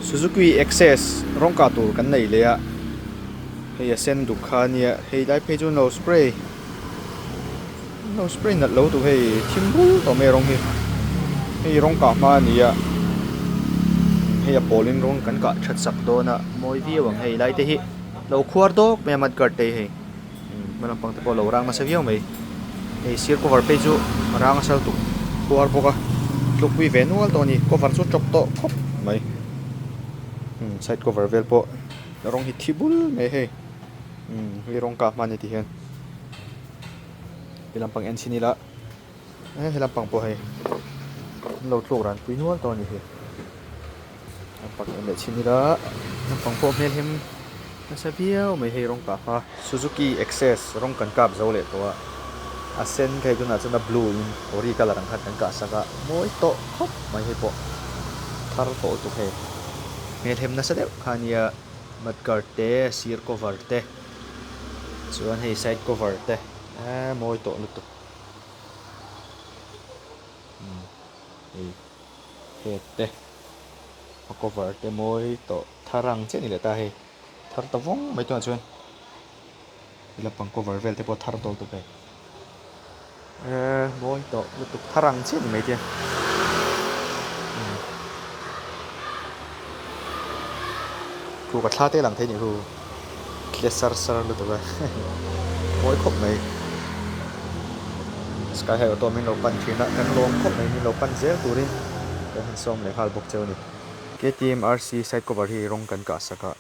Suzuki Access rawng kah tur kan nei leh a, hei a sen duk kha ania, hei lai phei chu no spray no spray nalh lo tur hei thim bul tawh mai a rawng hi, hei rawng kah hma a ni a, hei a pawl in rawng kan kah that sak dawn a, mawi viau ang hei lai te hi lo khuar dawk mai a mudguard te hi hei. Hma lampang te pawh a lo rang nasa viau mai. Hei sir cover phei chu a rang nasa lutuk khuar bawk a, tlukpui ve nual tawh a ni. Cover chu tawp tawh khawp mai. Umm side cover vel pawh rawng hi thi bul mai a hei. Umm hei rawng kah hma a ni ti hian he lampang en chhin ila he he lampang pawh hei an lo tluk ran pui nual tawh a ni hi. Lampang en leh chhin ila lampang pawh hmel hem nasa viau mai hei rawng kah kha Suzuki Access rawng kan kap zo leh tawh a a sen kha hei tunah chuan a blue in ori colour ang khan kan kah sak a mawi tawh khawp mai hei pawh thar tawh lutuk hei hmel hem nasa deuh kha ania mudguard te sir cover te chuan hei side cover te eee mawi tawh lutuk umm hei. Het te a cover te mawi tawh thar ang chiah a ni leh ta hei thar ta vawng mai tunah chuan he lampang cover vel te pawh thar tawh lutuk hei ehh mawi tawh lutuk thar ang chiah a ni mai te khu ka thla te lang thei a nih khu tle sar sar lutuk a mawi khawp mai sky high auto min lo pan thin a kan lawm khawp mai min lo pan zel turin kan han sawm leh nghal bawk cheu a ni. Ktm RC side cover hi rawng kan kah sak a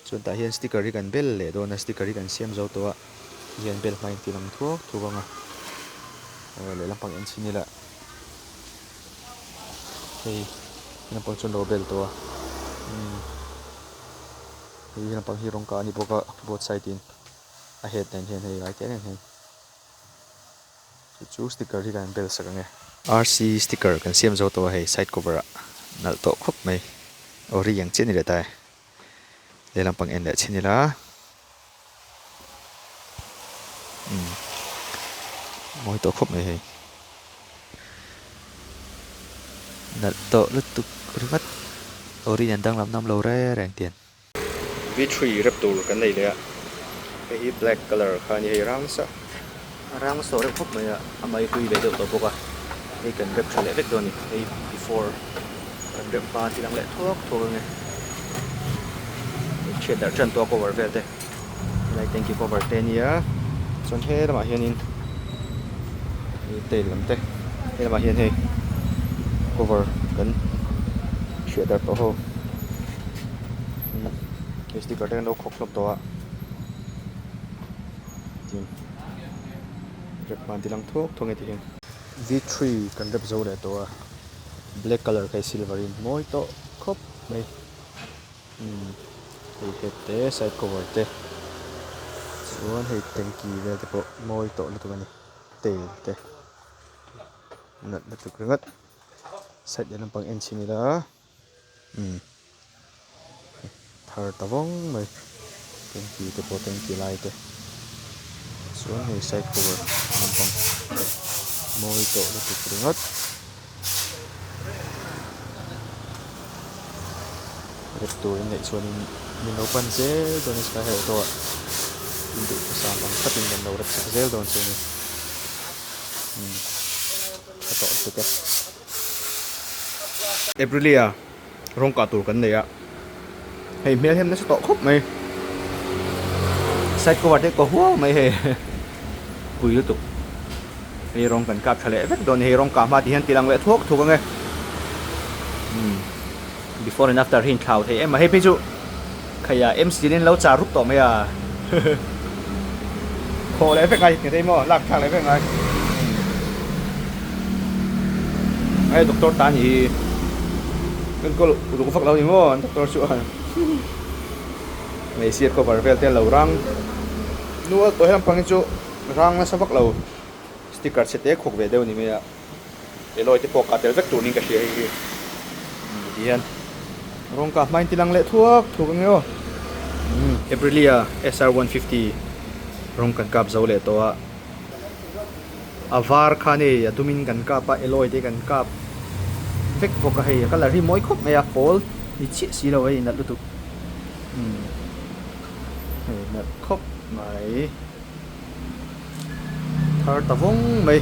chuan tah hian sticker hi kan bel leh dawn a sticker hi kan siam zo tawh a hian bel hmain ti lang thuak thuak ang a lehlam pang en chhin ila hei lampang chuan lo bel tawh a umm hei lampang hi rawng kah a ni bawk a both side in a head nen hian hei lai te nen hian chu chu sticker hi kan bel sak ang e. RC sticker kan siam zo tawh a hei side cover ah nalh tawh khawp mai ori ang chiah a ni leh ta e lehlam pang en leh chhin ila umm mawi tawh khawp mai hei nalh tawh lutuk ringawt ori nen danglam nam lo reng reng tian. V3 rep tur kan nei leh a hei hi black colour kha a ni hei rang sa rang sa reuh khawp mai a a mai hlui ve deuh tawh bawk a hei kan rep tha leh vek dawn a ni hei before kan rep hma thil ang leh thuak thuak ang e chhiat darh tan tawh a cover vel te helai tanky cover te ania chuan he lamah hianin hei tail lam te he lamah hian hei cover kan chhiat darh tawh ho hei sticker te kan lo khawk hlawm tawh a tin rep hman ti lang thuak thuak nge ti hian V three kan rep zo leh tawh a. Black colour kha silver in mawi tawh khawp mai umm hei head te side cover te chuan hei tanky vel te pawh mawi tawh lutuk a ni tail te nalh lutuk ringawt side leh lampang en chhin ila umm thar ta vawng mai tanky te pawh tanky lai te chuan hei side cover lampang mawi tawh lutuk ringawt. Rep tur in neih chuanin min lo pan zel dawn a sky high auto ah in duh hmasa ang khatin kan lo rep chak zel dawn chu a ni umm tha tawh lutuk e. Aprilia rawng kah tur kan nei a hei hmel hem nasa tawh khawp mai side cover te kaw huau mai hei pui lutuk hei rawng kan kap tha leh vek dawn a ni hei rawng kah hma tih hian ti lang leh thuak thuak ang e umm before and after hi inthlau thei em a hei phei chu khaia MC in lo char rup tawh mai a khawh leh vek ngai nge thei maw lak thlak leh vek ngai hei doctor ta ni hi enkawl uluk vak lo ni maw an doctor chu a hmeichhia cover vel te lo rang nual tawh helam pang hi chu rang nasa vak lo sticker chhe te khawk ve deuh a ni mai a alloy te pawh kah tel vek tur niin ka hria hei hi ti hian rawng kah hmain ti lang leh thuak thuak ang e aw Aprilia SR150 rawng kan kap zo leh tawh a a var kha a ni a dumin kan kap a alloy te kan kap vek bawk a hei a colour hi mawi khawp mai a pawl ni chiah si lo a hei nalh lutuk umm hei nalh khawp mai thar ta vawng mai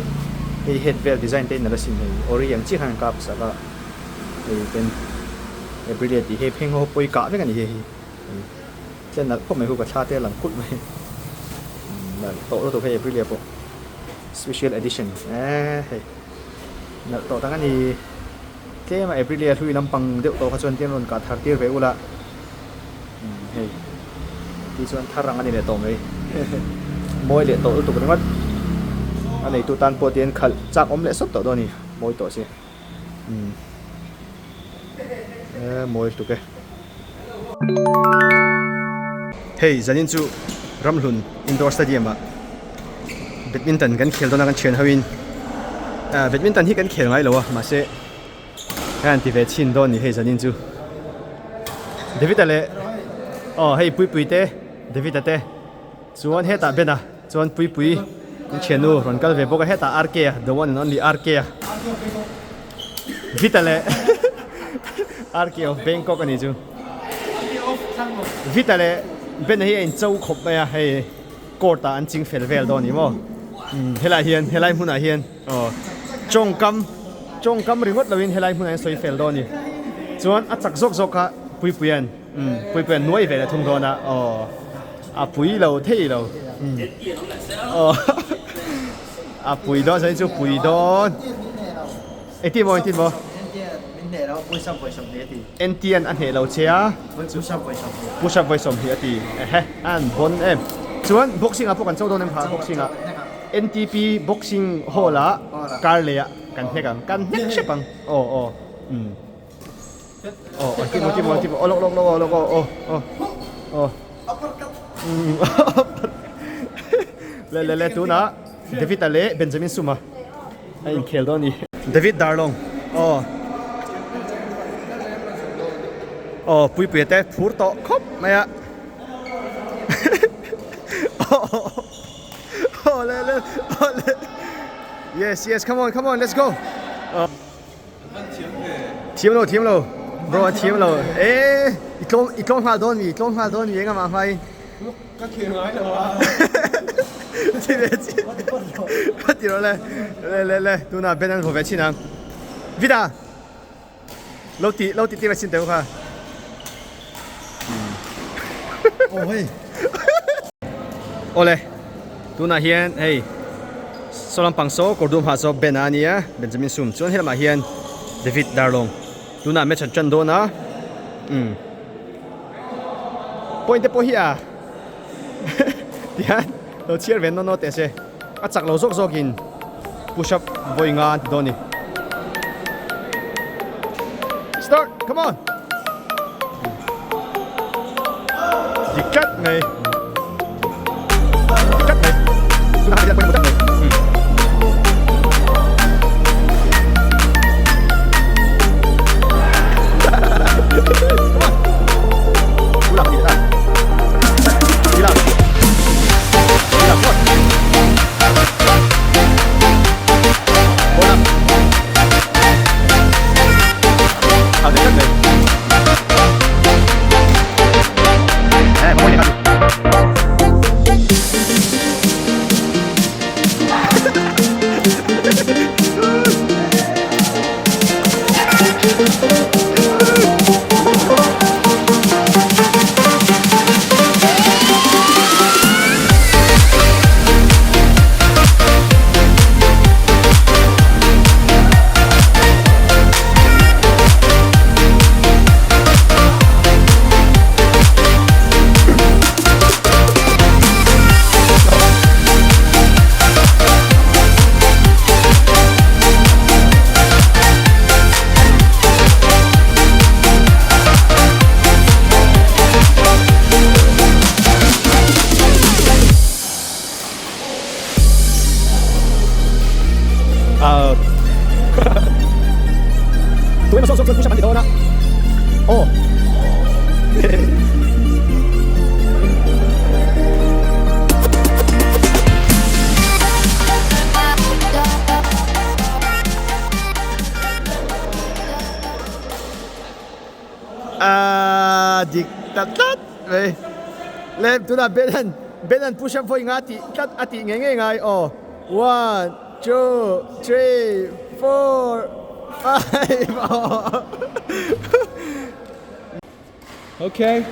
hei head vel design te in nalh asin hei ori ang chiah khan an kap sak a hei pen aprilia tih hei pheng ho pawi kah vek a ni hei hi. Tle nalh khawp mai hu ka thla te a lang kulh mai nalh tawh lutuk hei Aprilia pawh special edition eee hei nalh tawh tak a ni tlem a Aprilia hlui lampang deuh tawh kha chuan tlem rawn kah thar tir ve ula hei ti chuan thar ang a ni leh tawh mai mawi leh tawh lutuk ringawt a neitu tan pawh tian khalh chak awm leh sawt tawh dawn a ni mawi tawh si. Umm e mawi lutuk e. Hei zanin chu Ramhlun Indoor Stadium ah Badminton kan khel dawn a kan thian ho in ah Badminton hi kan khel ngai lo a mahse ka han ti ve chhin dawn a ni hei zanin chu David-a leh aw hei Puipui te David-a te. Chuan hetah Ben-a chuan Puipui in thiannu rawn kal ve bawk a, hetah RK-a the one and only RK-a Vita leh RK of Bangkok a nih chu. Vita leh Ben-a hi a incho khawp mai a, hei court ah an ching fel vel dawn a ni maw? Umm helaiah hian helai hmunah hian aw tawngkam tawngkam ringawt loin helai hmunah hian sawi fel dawn a ni. Chuan a chak zawk zawk kha Puipuia'n umm Puipuia'n nuai ve leh thung dawn a aw. A pui lo thei lo. A pui dawn sawi chu pui dawn. Engtin maw engtin maw? Entian a hneh lo che a. Push up vawi sawmhnih a ti. Ehe a an bawn em. Chuan boxing ah pawh kan cho dawn em kha boxing ah NTP boxing hall ah kar leh ah kan hnek ang kan hnek hrep ang aw aw umm. Aw aw timo timo timo aw lawk lawk lawk aw lawk aw aw aw aw le le le tunah David-a leh Benjamin Suma a inkhel dawn a ni David Darlong aw aw Puipuia te phur tawh khawp mai a aw le le aw le yes yes come on come on let's go Thiam lo thiam lo bro a thiam lo e i tlawm i tlawm nghal dawn mi i tlawm nghal dawn mi engah mah hmai ka khel ngai lo a ti ve chi ka ti rawh le le le le tunah Ben an vaw ve chin ang Vida lo ti lo ti tir a chin teh u kha oh hei Awle tunah hian hei saw lampang saw kawr dum ha saw Ben a nia Benjamin Sum chuan helamah hian David Darlong tunah match an tan dawn a umm point te pawh hi a tihian lo chhiar ve nawn nawn teh se a chak lo zawk zawkin push up vawi nga an ti dawn a ni start come on. Dik tlat mai. Dik tlat mai. Tunah hian pawimawh tlat mai. Come on. Ulang ni ta. Ilang. Ilang kuat. Bola. A dik tlat mai. Aa dik ta tlat mai. Le tunah Ben an Ben an push up vawi nga tih tlat a tih ngei ngei ngai aw. One, two, three, four, five aw. Okay.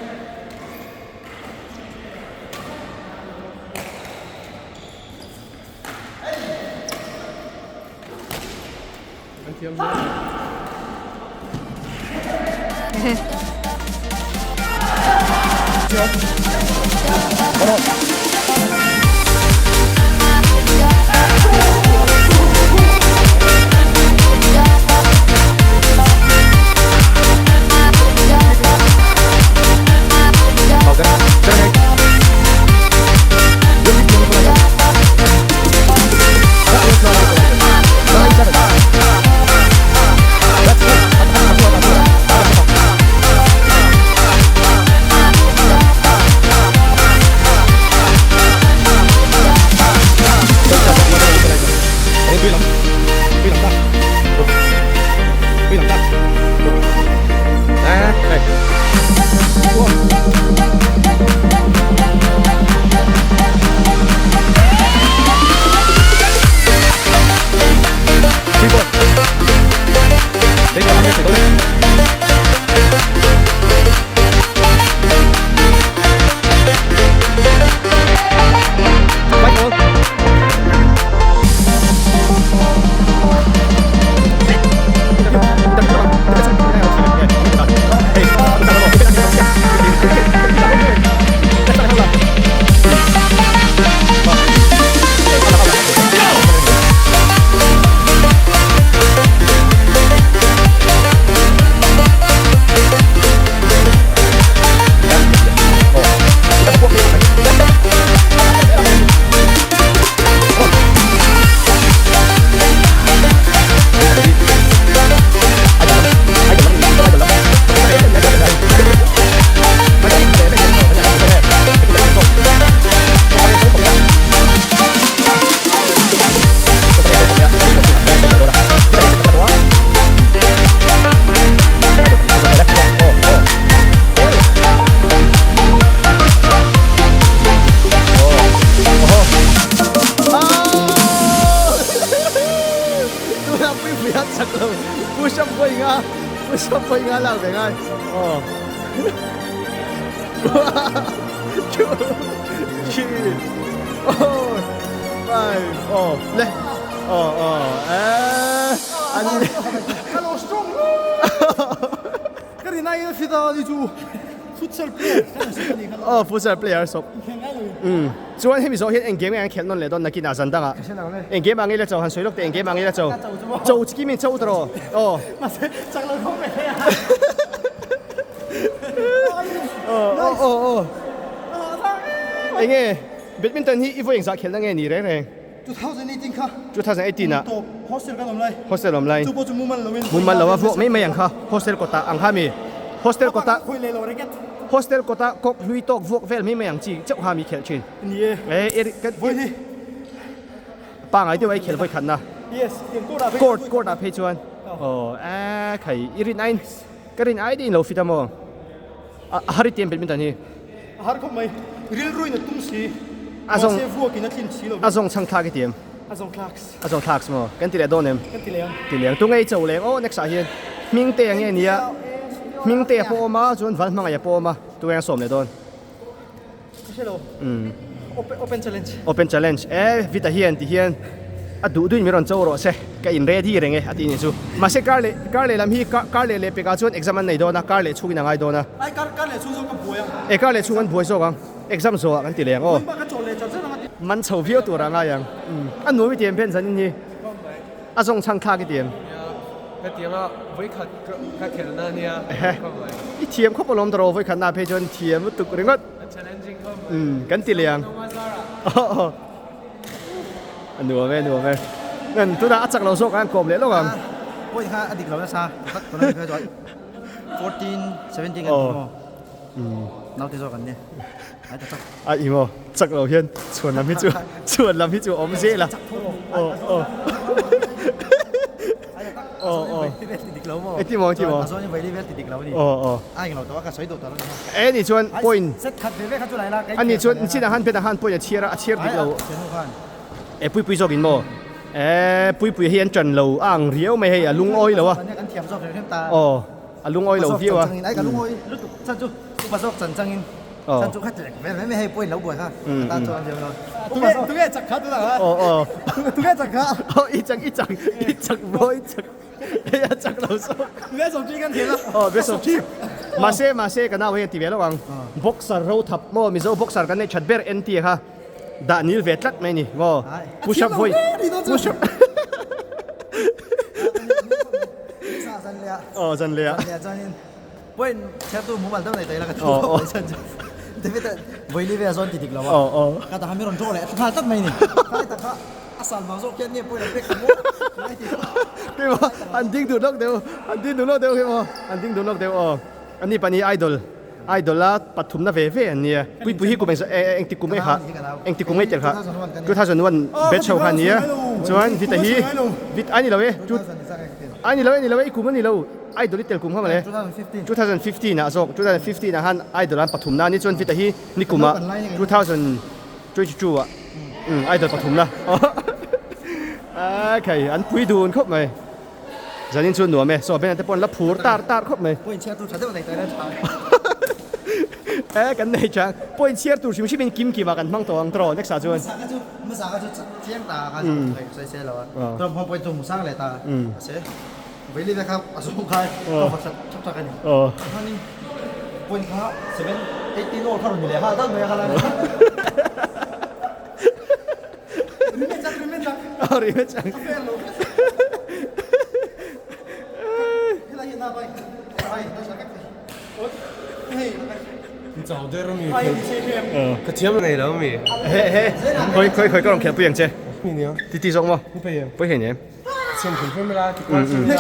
Aw futsal player sawp umm chuan hemi zawh hian eng game nge an khelh nawn leh dawn nakinah zan dangah eng game ah nge la cho han sawi lawk teh eng game ah nge la cho cho chi kim in cho ta rawh aw aw aw aw aw eng nge badminton hi i vawi engzah khelhna nge ni reng reng. 2018 kha 2018 ah tawp hostel kan awm lai hostel awm lai chu pawh chu mumal lo in mumal lo a vuak mai mai ang kha hostel kawtah ang kha mi hostel kawtah khawi leh lo racket hostel kawtah kawk hlui tawk vuak vel mai mai ang chi chauh kha mi khelh thin ni e e eri ka vawi hi pangai deuh a i khelh vawi khatna yes tiang court ah phei court court ah phei chuan aw a khai i rin ain ka rin ai deuh in lo fit a maw A har i tiam badminton hi. A har khawp mai. Rilru in a tum si. A zawng. Mahse vuak in a tlin si lo. A zawng chhang thlak i tiam. A zawng thlaks. A zawng thlaks maw? Kan ti leh dawn em? Kan ti leh ang. Ti leh ang. Tunge i cho leng aw next ah hian Hmingte ang nge nia. Hmingte a pawh awm a chuan Valhmangaih a pawh awm a. Tunge ang sawm leh dawn? Ka hre lo. Open open challenge. Open challenge. E Vita hian ti hian a duh duhin min rawn cho rawh se. Ka in ready reng e a tih ni chu. Mahse kar leh kar leh lam hi kar leh leh pekah chuan exam an nei dawn a, kar leh chhungin a ngai dawn a. Ai kar kar leh chhung zawk ka buai ang. E kar leh chhung an buai zawk ang. Exam zawhah kan ti leh ang aw. Ka chawl leh char char ang a ti. Man chho viau tur a ngai ang. A nuam i ti em phen zanin hi. A zawng chhang thlak i ti em? Nia, hetianga vawikhat ka khelhna a nia. I thiam khawp alawm tawh vawikhatna phei chuan thiam lutuk ringawt. A challenging khawp mai. Umm, kan ti leh ang. A nuam e, a nuam e. Nan tunah a chak lo zawk ang kawm leh lawk ang. Point kha a dik lo nasa, pakhat tuna mi phei chuan 14, 17 kan ti maw? Naute zawk an nia. Ai ta chak. A i maw, chak lo hian chhuan lam hi chu chhuan lam hi chu a awm zel a. Aw aw. Aw aw. dik lo maw? Engti maw engti maw? A zawn in vawi li vel ti dik lo a ni. Aw aw. A englo tawh a ka sawi duh tawh lo ni kha. E ni chuan point. Set khat ve ve kha chu lai la. A ni chuan chinah khan Bena khan point a chhiar a, a chhiar dik lo. Ai a thiannu khan. E Puipui zawk in maw? E Puipui hi an ṭan lo a ang riau mai hei a lungawi lo a. Kan thiam zawk hrim hrim ta. Aw a lungawi lo viau a. Ai ka lungawi lutuk chan chu upa zawk chan changin chan chu kha tlek ve mai mai hei point lo buai kha ka tan chuan an thiam lo. Tunge tunge chak kha tunah kha. Aw aw. Tunge chak kha. Aw i chak i chak i chak bro i chak. Hei a chak lo zawk. Best of three kan thiam a. Aw best of three. Mahse mahse ka nau hei a ti ve lo ang. Boxer ro thap maw Mizo boxer kan neih that ber NT kha. Dah nil ve tlat mai ni maw push up vawi push up aw zan leh ah point chhiar tu mumal deuh nei ta ila ka thu mai chan chu David a vawi li vel zawn ti dik lo a ka ta kha mi rawn draw leh nghal tlat mai ni khai tak kha a sal vang zawk hian nge point a pek ta maw ngai ti keimah an ding duh lawk deuh an ding duh lawk deuh keimah an ding duh lawk deuh aw ani pahnih idol Idol a pathumna ve ve an nia. Puipui hi kum engti kum nge kha? Engti kum nge tel kha? 2001 batch ho kha ania. Chuan Vita hi Vit a ni lo e. A ni lo e ni lo e i kum a ni lo. Idol i tel kum kha mawle. 2015 ah zawk 2015 ah khan Idol an pathumna a ni. Chuan Vita hi nikum ah 2022 ah Idol pathumna. A khai an pui dun khawp mai. Zanin chu nuam e, saw Ben te pawh an la phur tar tar khawp mai. Point chhiar tur tha deuh nei tawh ila tha. E kan nei chang, point chhiar tur hrim hrim in kim kim ah kan hmang tawh ang tawh next ah chuan. Hmasa kha chu, hmasa kha chu chiang ta kha chu sawi se lo a. Chuan hma point chu hmu sang leh ta a se. Vaili ve kha a zawng kha ka va that thak thak a ni. Chuanin point kha 7, 18 all kha rawn ni leh nghal dat mai a kha lai. Ka thiam nei lo mi. He he khoi khoi khoi ka rawn khelh pui ang che. Ti ti zawk maw? Pui hei nem. Thiam hrim hrim la ti kual hrim la.